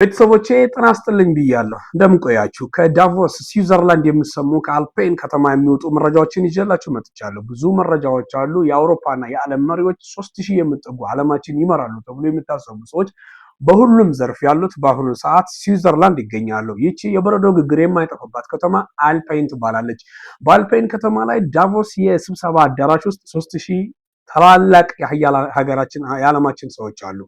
ቤተሰቦቼ ጤና ይስጥልኝ ብያለሁ። እንደምን ቆያችሁ? ከዳቮስ ስዊዘርላንድ የሚሰሙ፣ ከአልፔን ከተማ የሚወጡ መረጃዎችን ይዤላችሁ መጥቻለሁ። ብዙ መረጃዎች አሉ። የአውሮፓና የዓለም መሪዎች፣ 3000 የሚጠጉ ዓለማችን ይመራሉ ተብሎ የሚታሰቡ ሰዎች፣ በሁሉም ዘርፍ ያሉት በአሁኑ ሰዓት ስዊዘርላንድ ይገኛሉ። ይቺ የበረዶ ግግር የማይጠፋባት ከተማ አልፓይን ትባላለች። በአልፓይን ከተማ ላይ ዳቮስ የስብሰባ አዳራሽ ውስጥ 3000 ታላላቅ የሀገራችን የዓለማችን ሰዎች አሉ።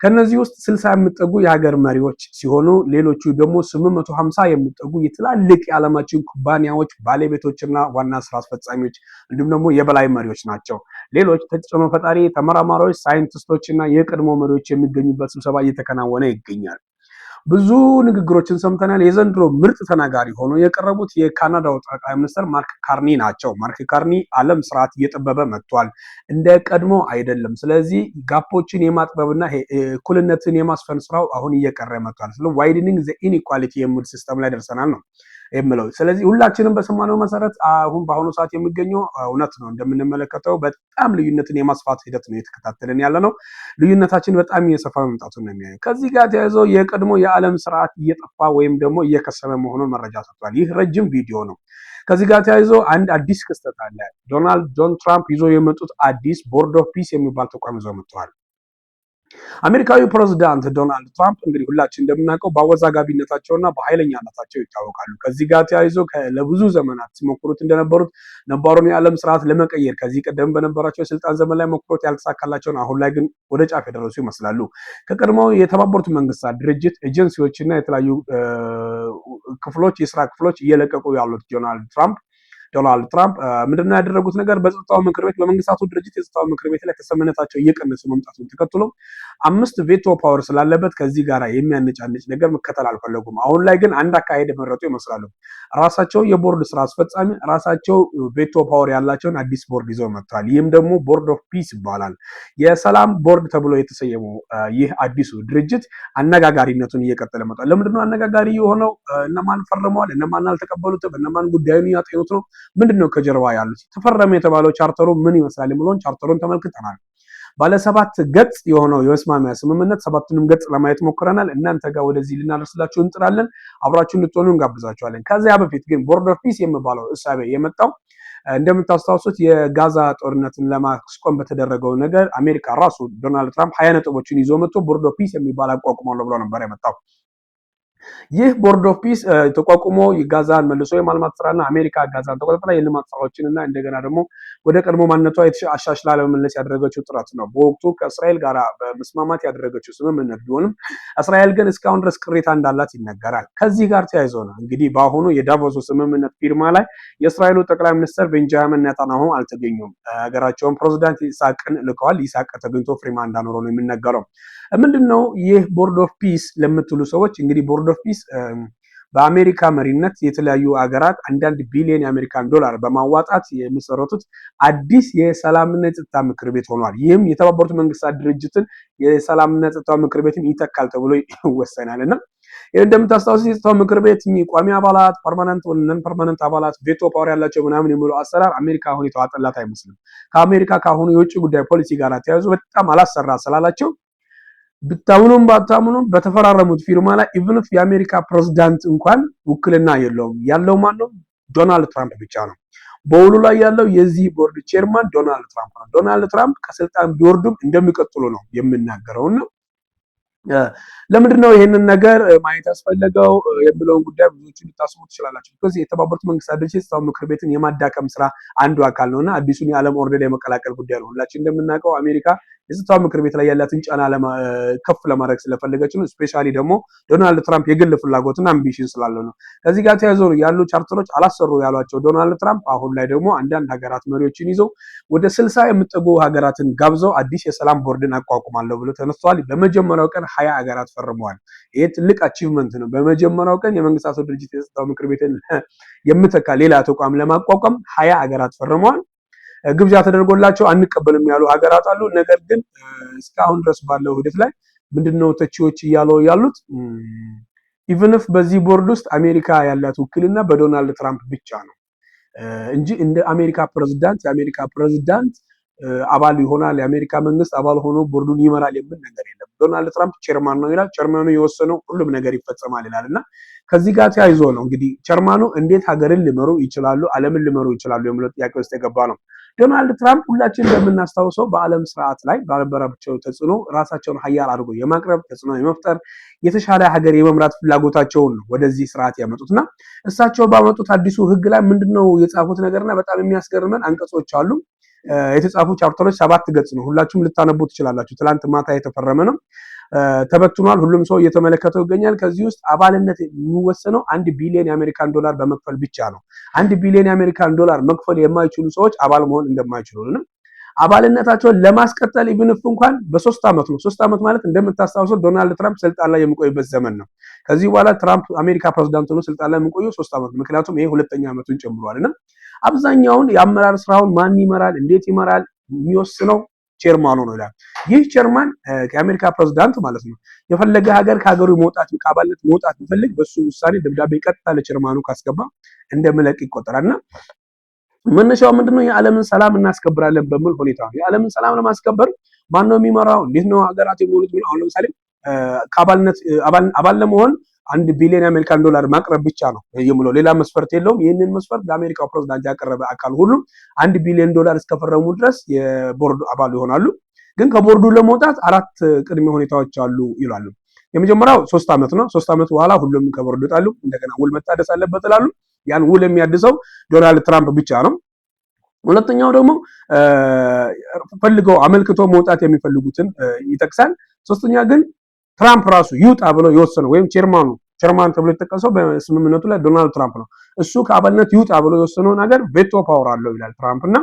ከነዚህ ውስጥ 60 የሚጠጉ የሀገር መሪዎች ሲሆኑ ሌሎቹ ደግሞ 850 የሚጠጉ የትላልቅ የዓለማችን ኩባንያዎች ባለቤቶችና ዋና ስራ አስፈጻሚዎች እንዲሁም ደግሞ የበላይ መሪዎች ናቸው። ሌሎች ተጽዕኖ ፈጣሪ ተመራማሪዎች፣ ሳይንቲስቶች እና የቀድሞ መሪዎች የሚገኙበት ስብሰባ እየተከናወነ ይገኛል። ብዙ ንግግሮችን ሰምተናል። የዘንድሮ ምርጥ ተናጋሪ ሆኖ የቀረቡት የካናዳው ጠቅላይ ሚኒስትር ማርክ ካርኒ ናቸው። ማርክ ካርኒ ዓለም ስርዓት እየጠበበ መጥቷል፣ እንደ ቀድሞ አይደለም። ስለዚህ gap ኦችን የማጥበብና እኩልነትን የማስፈን ስራው አሁን እየቀረ መጥቷል። ስለ widening the inequality የሚል system ላይ ደርሰናል ነው የምለው። ስለዚህ ሁላችንም በሰማነው መሰረት አሁን በአሁኑ ሰዓት የሚገኘው እውነት ነው። እንደምንመለከተው በጣም ልዩነትን የማስፋት ሂደት ነው እየተከታተልን ያለ ነው። ልዩነታችን በጣም እየሰፋ መምጣቱን ነው የሚያየው። ከዚህ ጋር ተያይዞ የቀድሞ የዓለም ስርዓት እየጠፋ ወይም ደግሞ እየከሰመ መሆኑን መረጃ ሰጥቷል። ይህ ረጅም ቪዲዮ ነው። ከዚህ ጋር ተያይዞ አንድ አዲስ ክስተት አለ። ዶናልድ ጆን ትራምፕ ይዞ የመጡት አዲስ Board of Peace የሚባል ተቋም ይዘው መጥተዋል። አሜሪካዊ ፕሬዝዳንት ዶናልድ ትራምፕ እንግዲህ ሁላችን እንደምናውቀው በአወዛጋቢነታቸውና በኃይለኛነታቸው ይታወቃሉ። ከዚህ ጋር ተያይዞ ለብዙ ዘመናት ሲሞክሩት እንደነበሩት ነባሩን የዓለም ስርዓት ለመቀየር ከዚህ ቀደም በነበራቸው የስልጣን ዘመን ላይ ሞክሮት ያልተሳካላቸውን አሁን ላይ ግን ወደ ጫፍ የደረሱ ይመስላሉ። ከቀድሞው የተባበሩት መንግስታት ድርጅት ኤጀንሲዎችና የተለያዩ ክፍሎች፣ የስራ ክፍሎች እየለቀቁ ያሉት ዶናልድ ትራምፕ ምንድነው ያደረጉት ነገር? በጸጥታው ምክር ቤት፣ በመንግስታቱ ድርጅት የጸጥታው ምክር ቤት ላይ ተሰሚነታቸው እየቀነሰ መምጣቱን ተከትሎ አምስት veto power ስላለበት ከዚህ ጋር የሚያነጫንጭ ነገር መከተል አልፈለጉም። አሁን ላይ ግን አንድ አካሄድ የመረጡ ይመስላሉ። ራሳቸው የቦርድ ስራ አስፈጻሚ፣ ራሳቸው veto power ያላቸውን አዲስ ቦርድ ይዘው መጥተዋል። ይህም ደግሞ Board of Peace ይባላል። የሰላም ቦርድ ተብሎ የተሰየመው ይህ አዲሱ ድርጅት አነጋጋሪነቱን እየቀጠለ መጥቷል። ለምንድነው አነጋጋሪ የሆነው? እነማን ፈርመዋል? እነማን አልተቀበሉትም? እነማን ጉዳዩን እያጤኑት ነው? ምንድነው ከጀርባ ያሉት? ተፈረመ የተባለው ቻርተሩ ምን ይመስላል የሚለውን ቻርተሩን ተመልክተናል። ባለ ሰባት ገጽ የሆነው የመስማሚያ ስምምነት ሰባቱንም ገጽ ለማየት ሞክረናል። እናንተ ጋር ወደዚህ ልናደርስላችሁ እንጥራለን። አብራችሁ እንድትሆኑ እንጋብዛችኋለን። ከዚያ በፊት ግን Board of Peace የሚባለው እሳቤ የመጣው እንደምታስታውሱት የጋዛ ጦርነትን ለማስቆም በተደረገው ነገር አሜሪካ ራሱ ዶናልድ ትራምፕ 20 ነጥቦችን ይዞ መጥቶ Board of Peace የሚባል አቋቁማለሁ ብሎ ነበር የመጣው። ይህ Board of Peace ተቋቁሞ ጋዛን መልሶ የማልማት ስራና አሜሪካ ጋዛን ተቆጣጥራ የልማት ስራዎችን እና እንደገና ደግሞ ወደ ቀድሞ ማንነቷ አሻሽላ ለመመለስ ያደረገችው ጥረት ነው። በወቅቱ ከእስራኤል ጋር በመስማማት ያደረገችው ስምምነት ቢሆንም እስራኤል ግን እስካሁን ድረስ ቅሬታ እንዳላት ይነገራል። ከዚህ ጋር ተያይዞ ነው እንግዲህ በአሁኑ የዳቮሱ ስምምነት ፊርማ ላይ የእስራኤሉ ጠቅላይ ሚኒስትር ቤንጃሚን ኔታንያሁ አልተገኙም። ሀገራቸውን ፕሬዚዳንት ይስሐቅን ልከዋል። ይስሐቅ ተገኝቶ ፊርማ እንዳኖረው ነው የሚነገረው። ምንድን ነው ይህ Board of Peace ለምትሉ ሰዎች፣ እንግዲህ Board of Peace በአሜሪካ መሪነት የተለያዩ ሀገራት አንዳንድ ቢሊዮን የአሜሪካን ዶላር በማዋጣት የመሰረቱት አዲስ የሰላምና የጸጥታ ምክር ቤት ሆኗል። ይህም የተባበሩት መንግስታት ድርጅትን የሰላምና የጸጥታ ምክር ቤትን ይተካል ተብሎ ይወሰናል። እና ይህ እንደምታስታውሱት የጸጥታው ምክር ቤት ቋሚ አባላት፣ permanent፣ non permanent አባላት፣ veto power ያላቸው ምናምን የሚለው አሰራር አሜሪካ አሁን የተዋጠላት አይመስልም። ከአሜሪካ ከአሁኑ የውጭ ጉዳይ ፖሊሲ ጋር ተያይዞ በጣም አላሰራ ስላላቸው ብታምኑም ባታምኑም በተፈራረሙት ፊርማ ላይ even if የአሜሪካ ፕሬዝዳንት እንኳን ውክልና የለውም። ያለው ማን ነው? ዶናልድ ትራምፕ ብቻ ነው። በውሉ ላይ ያለው የዚህ ቦርድ chairman ዶናልድ ትራምፕ ነው። ዶናልድ ትራምፕ ከስልጣን ቢወርዱም እንደሚቀጥሉ ነው የሚናገረው። እና ለምንድን ነው ይህንን ነገር ማየት ያስፈለገው የሚለውን ጉዳይ ብዙዎቹ ልታስቡ ትችላላችሁ። Because የተባበሩት መንግስታት ድርጅት የጸጥታው ምክር ቤትን የማዳከም ስራ አንዱ አካል ነው እና አዲሱን የዓለም order የመቀላቀል ጉዳይ ነው። ሁላችን እንደምናውቀው አሜሪካ የጸጥታው ምክር ቤት ላይ ያላትን ጫና ከፍ ለማድረግ ስለፈለገች ነው። Especially ደግሞ ዶናልድ ትራምፕ የግል ፍላጎትና ambition ስላለው ነው። ከዚህ ጋር ተያይዞ ያሉ ቻርተሮች አላሰሩ ያሏቸው ዶናልድ ትራምፕ አሁን ላይ ደግሞ አንዳንድ ሀገራት መሪዎችን ይዘው ወደ 60 የሚጠጉ ሀገራትን ጋብዘው አዲስ የሰላም ቦርድን አቋቁማለሁ ብሎ ተነስተዋል። በመጀመሪያው ቀን 20 ሀገራት ፈርመዋል። ይሄ ትልቅ achievement ነው። በመጀመሪያው ቀን የመንግስታቱ ድርጅት የጸጥታው ምክር ቤትን የሚተካ ሌላ ተቋም ለማቋቋም 20 ሀገራት ፈርመዋል። ግብዣ ተደርጎላቸው አንቀበልም ያሉ ሀገራት አሉ። ነገር ግን እስካሁን ድረስ ባለው ሂደት ላይ ምንድነው ተቺዎች እያሉ ያሉት? Even if በዚህ ቦርድ ውስጥ አሜሪካ ያላት ውክልና በዶናልድ ትራምፕ ብቻ ነው እንጂ እንደ አሜሪካ ፕሬዝዳንት የአሜሪካ ፕሬዝዳንት አባል ይሆናል፣ የአሜሪካ መንግስት አባል ሆኖ ቦርዱን ይመራል የሚል ነገር የለም። ዶናልድ ትራምፕ chairman ነው ይላል። Chairman ኑ የወሰነው ሁሉም ነገር ይፈጸማል ይላል። እና ከዚህ ጋር ተያይዞ ነው እንግዲህ chairman ኑ እንዴት ሀገርን ሊመሩ ይችላሉ፣ ዓለምን ሊመሩ ይችላሉ የሚለው ጥያቄ ውስጥ የገባ ነው። ዶናልድ ትራምፕ ሁላችን እንደምናስታውሰው በዓለም ስርዓት ላይ ባነበራቸው ተጽዕኖ ራሳቸውን ሀያል አድርጎ የማቅረብ፣ ተጽዕኖ የመፍጠር፣ የተሻለ ሀገር የመምራት ፍላጎታቸውን ነው ወደዚህ ስርዓት ያመጡትና እሳቸው ባመጡት አዲሱ ህግ ላይ ምንድነው የጻፉት ነገርና በጣም የሚያስገርመን አንቀጾች አሉ። የተጻፉ chapter ኦች 7 ገጽ ነው። ሁላችሁም ልታነቡ ትችላላችሁ። ትላንት ማታ የተፈረመ ነው። ተበትኗል። ሁሉም ሰው እየተመለከተው ይገኛል። ከዚህ ውስጥ አባልነት የሚወሰነው 1 ቢሊዮን የአሜሪካን ዶላር በመክፈል ብቻ ነው። 1 ቢሊዮን የአሜሪካን ዶላር መክፈል የማይችሉ ሰዎች አባል መሆን እንደማይችሉ ነው። አባልነታቸውን ለማስቀጠል even if እንኳን በ3 ዓመት ነው። 3 ዓመት ማለት እንደምታስታውሰው ዶናልድ ትራምፕ ስልጣን ላይ የሚቆይበት ዘመን ነው። ከዚህ በኋላ ትራምፕ አሜሪካ ፕሬዝዳንት ሆኖ ስልጣን ላይ የሚቆየው 3 ዓመት ነው። ምክንያቱም ይሄ ሁለተኛ ዓመቱን ጨምሯል። እና አብዛኛውን የአመራር ስራውን ማን ይመራል፣ እንዴት ይመራል የሚወስነው chairman ኑ ነው ይላል። ይህ chairman የአሜሪካ ፕሬዝዳንት ማለት ነው። የፈለገ ሀገር ከሀገሩ መውጣት፣ ከአባልነት መውጣት ቢፈልግ በሱ ውሳኔ ደብዳቤ ቀጥታ ለ chairman ኑ ካስገባ እንደሚለቅ ይቆጠራል። እና መነሻው ምንድነው? የዓለምን ሰላም እናስከብራለን በሚል ሁኔታ ነው። የዓለምን ሰላም ለማስከበር ማን ነው የሚመራው? እንዴት ነው ሀገራት የሚሆኑት? አሁን ለምሳሌ ከአባልነት አባል ለመሆን 1 ቢሊዮን የአሜሪካን ዶላር ማቅረብ ብቻ ነው የሚለው፣ ሌላ መስፈርት የለውም። ይህንን መስፈርት ለአሜሪካው ፕሬዝዳንት ያቀረበ አካል ሁሉ 1 ቢሊዮን ዶላር እስከፈረሙ ድረስ የቦርዱ አባል ይሆናሉ። ግን ከቦርዱ ለመውጣት አራት ቅድመ ሁኔታዎች አሉ ይላሉ። የመጀመሪያው 3 ዓመት ነው። 3 ዓመት በኋላ ሁሉም ከቦርዱ ይወጣሉ። እንደገና ውል መታደስ አለበት ይላሉ። ያን ውል የሚያድሰው ዶናልድ ትራምፕ ብቻ ነው። ሁለተኛው ደግሞ ፈልገው አመልክቶ መውጣት የሚፈልጉትን ይጠቅሳል። ሶስተኛ ግን ትራምፕ ራሱ ይውጣ ብሎ የወሰነው ወይም chairman ኑ፣ chairman ተብሎ የተጠቀሰው በስምምነቱ ላይ ዶናልድ ትራምፕ ነው። እሱ ከአባልነት ይውጣ ብሎ የወሰነው ነገር veto power አለው ይላል ትራምፕ። እና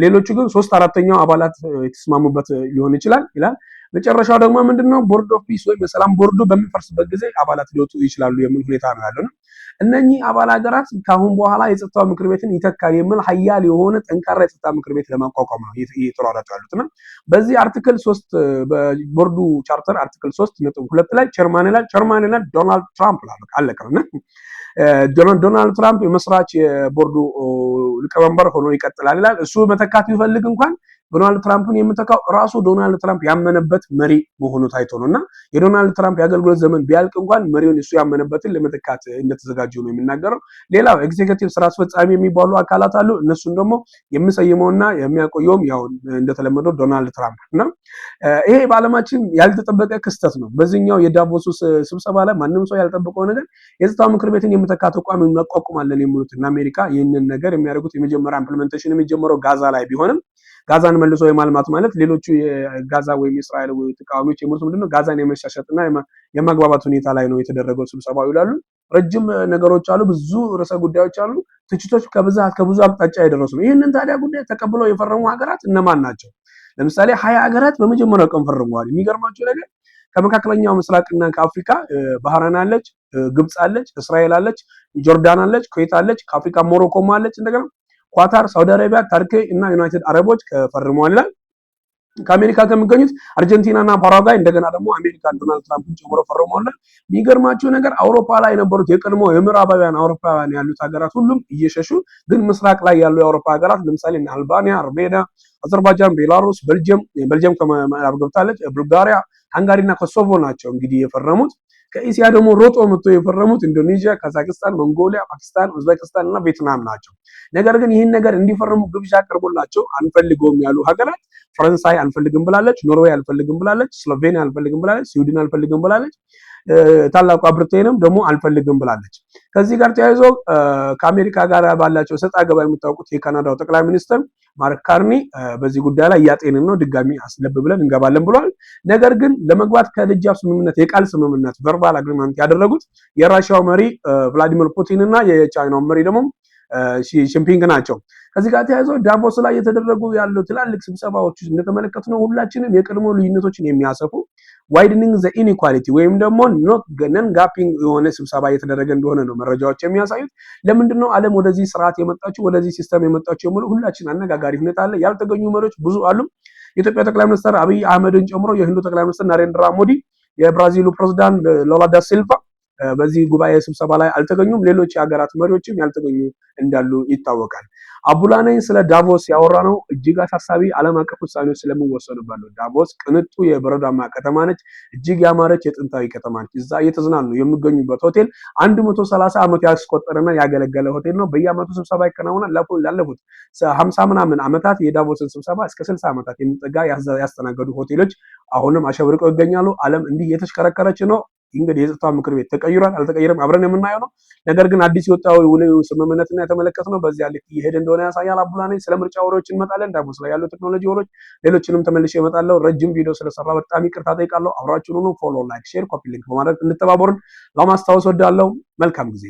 ሌሎቹ ግን ሶስት አራተኛው አባላት የተስማሙበት ሊሆን ይችላል ይላል። መጨረሻው ደግሞ ምንድነው? Board of Peace ወይም የሰላም ቦርዱ በሚፈርስበት ጊዜ አባላት ሊወጡ ይችላሉ የሚል ሁኔታ ነው ያለው። እነኚህ አባል ሀገራት ከአሁን በኋላ የጸጥታው ምክር ቤትን ይተካል የሚል ሀያል የሆነ ጠንካራ የጸጥታ ምክር ቤት ለማቋቋም ነው እየተሯሯጡ ያሉት። እና በዚህ article 3፣ በቦርዱ charter article 3.2 ላይ chairman ይላል፣ chairman ይላል ዶናልድ ትራምፕ ላለ አለቀ። እና ዶናልድ ትራምፕ የመስራች የቦርዱ ሊቀመንበር ሆኖ ይቀጥላል ይላል። እሱ መተካት ቢፈልግ እንኳን ዶናልድ ትራምፕን የምተካው ራሱ ዶናልድ ትራምፕ ያመነበት መሪ መሆኑ ታይቶ ነው። እና የዶናልድ ትራምፕ የአገልግሎት ዘመን ቢያልቅ እንኳን መሪውን እሱ ያመነበትን ለመተካት እንደተዘጋጁ ነው የሚናገረው። ሌላው executive ስራ አስፈጻሚ የሚባሉ አካላት አሉ። እነሱን ደግሞ የሚሰይመውና የሚያቆየውም ያው እንደተለመደው ዶናልድ ትራምፕ ነው። ይሄ በዓለማችን ያልተጠበቀ ክስተት ነው። በዚህኛው የዳቮሱ ስብሰባ ላይ ማንም ሰው ያልጠበቀው ነገር የጸጥታው ምክር ቤትን የምተካ ተቋም እናቋቁማለን የሚሉት እና አሜሪካ ይህንን ነገር የሚያደርጉት የመጀመሪያ implementation የሚጀመረው ጋዛ ላይ ቢሆንም፣ ጋዛን መልሶ የማልማት ማለት ሌሎቹ የጋዛ ወይም የእስራኤል ተቃዋሚዎች የሚሉት ምንድነው? ጋዛን የመሻሸጥና የማግባባት ሁኔታ ላይ ነው የተደረገው ስብሰባው ይላሉ። ረጅም ነገሮች አሉ፣ ብዙ ርዕሰ ጉዳዮች አሉ። ትችቶች ከብዛት ከብዙ አቅጣጫ የደረሱ ነው። ይህንን ታዲያ ጉዳይ ተቀብለው የፈረሙ ሀገራት እነማን ናቸው? ለምሳሌ 20 ሀገራት በመጀመሪያው ቀን ፈርመዋል። የሚገርማቸው ነገር ከመካከለኛው ምስራቅና ከአፍሪካ ባህራን አለች፣ ግብፅ አለች፣ እስራኤል አለች፣ ጆርዳን አለች፣ ኩዌት አለች፣ ከአፍሪካ ሞሮኮም አለች። እንደገና ኳታር፣ ሳውዲ አረቢያ፣ ተርኪ እና ዩናይትድ አረቦች ፈርመዋል ይላል። ከአሜሪካ ከሚገኙት አርጀንቲና እና ፓራጓይ፣ እንደገና ደግሞ አሜሪካ ዶናልድ ትራምፕን ጨምሮ ፈርመዋል። የሚገርማችሁ ነገር አውሮፓ ላይ የነበሩት የቀድሞ የምዕራባውያን አውሮፓውያን ያሉት ሀገራት ሁሉም እየሸሹ፣ ግን ምስራቅ ላይ ያሉ የአውሮፓ ሀገራት ለምሳሌ አልባኒያ፣ አርሜኒያ፣ አዘርባይጃን፣ ቤላሩስ፣ ቤልጅየም፣ ቤልጅየም ከምዕራብ ገብታለች፣ ቡልጋሪያ፣ ሃንጋሪ እና ኮሶቮ ናቸው እንግዲህ የፈረሙት። ከኤሲያ ደግሞ ሮጦ መጥቶ የፈረሙት ኢንዶኔዥያ፣ ካዛክስታን፣ ሞንጎሊያ፣ ፓኪስታን፣ ኡዝቤኪስታን እና ቪየትናም ናቸው። ነገር ግን ይህን ነገር እንዲፈርሙ ግብዣ ቀርቦላቸው አንፈልገውም ያሉ ሀገራት ፈረንሳይ አልፈልግም ብላለች፣ ኖርዌይ አልፈልግም ብላለች፣ ስሎቬኒያ አልፈልግም ብላለች፣ ስዊድን አልፈልግም ብላለች፣ ታላቋ ብሪቴንም ደግሞ አልፈልግም ብላለች። ከዚህ ጋር ተያይዞ ከአሜሪካ ጋር ባላቸው ሰጣ ገባ የሚታወቁት የካናዳው ጠቅላይ ሚኒስትር ማርክ ካርኒ በዚህ ጉዳይ ላይ እያጤንን ነው፣ ድጋሚ አስለብ ብለን እንገባለን ብሏል። ነገር ግን ለመግባት ከደጃፍ ስምምነት፣ የቃል ስምምነት verbal agreement ያደረጉት የራሽያው መሪ ቭላዲሚር ፑቲን እና የቻይናው መሪ ደግሞ ሺ ጂንፒንግ ናቸው። ከዚህ ጋር ተያይዞ ዳቮስ ላይ የተደረጉ ያሉ ትላልቅ ስብሰባዎች እንደተመለከትነው ሁላችንም የቀድሞ ልዩነቶችን የሚያሰፉ፣ widening the inequality ወይም ደግሞ non gapping የሆነ ስብሰባ እየተደረገ እንደሆነ ነው መረጃዎች የሚያሳዩት። ለምንድን ነው ዓለም ወደዚህ ስርዓት የመጣችው፣ ወደዚህ system የመጣችው የሚሉ ሁላችን አነጋጋሪ ሁኔታ አለ። ያልተገኙ መሪዎች ብዙ አሉ። የኢትዮጵያ ጠቅላይ ሚኒስትር አብይ አህመድን ጨምሮ የህንዱ ጠቅላይ ሚኒስትር ናሬንድራ ሞዲ፣ የብራዚሉ ፕሬዝዳንት ሉላ ዳ ሲልቫ፣ በዚህ ጉባኤ ስብሰባ ላይ አልተገኙም። ሌሎች የሀገራት መሪዎችም ያልተገኙ እንዳሉ ይታወቃል። አቡላነኝ ስለ ዳቮስ ያወራ ነው እጅግ አሳሳቢ ዓለም አቀፍ ውሳኔዎች ስለሚወሰኑባት ነው። ዳቮስ ቅንጡ የበረዷማ ከተማ ነች። እጅግ ያማረች የጥንታዊ ከተማ ነች። እዛ እየተዝናኑ የሚገኙበት ሆቴል 130 ዓመት ያስቆጠረና ያገለገለ ሆቴል ነው። በየዓመቱ ስብሰባ ይከናወናል። ላለፉት 50 ምናምን ዓመታት የዳቮስን ስብሰባ እስከ 60 ዓመታት የሚጠጋ ያስተናገዱ ሆቴሎች አሁንም አሸብርቀው ይገኛሉ። ዓለም እንዲህ እየተሽከረከረች ነው። እንግዲህ የጸጥታው ምክር ቤት ተቀይሯል አልተቀየረም አብረን የምናየው ነው። ነገር ግን አዲስ የወጣው ውል ስምምነትና የተመለከትነው በዚያ ልክ እየሄደ እንደሆነ ያሳያል። አቡላ ነኝ። ስለ ምርጫ ወሬዎች እንመጣለን። ዳቮስ ላይ ያሉ ቴክኖሎጂ ወሬዎች፣ ሌሎችንም ተመልሼ እመጣለሁ። ረጅም ቪዲዮ ስለሰራ በጣም ይቅርታ ጠይቃለሁ። አብራችሁን ሁኑ። Follow፣ like፣ share፣ copy link በማድረግ እንድተባበሩን ለማስታወስ ወዳለሁ። መልካም ጊዜ።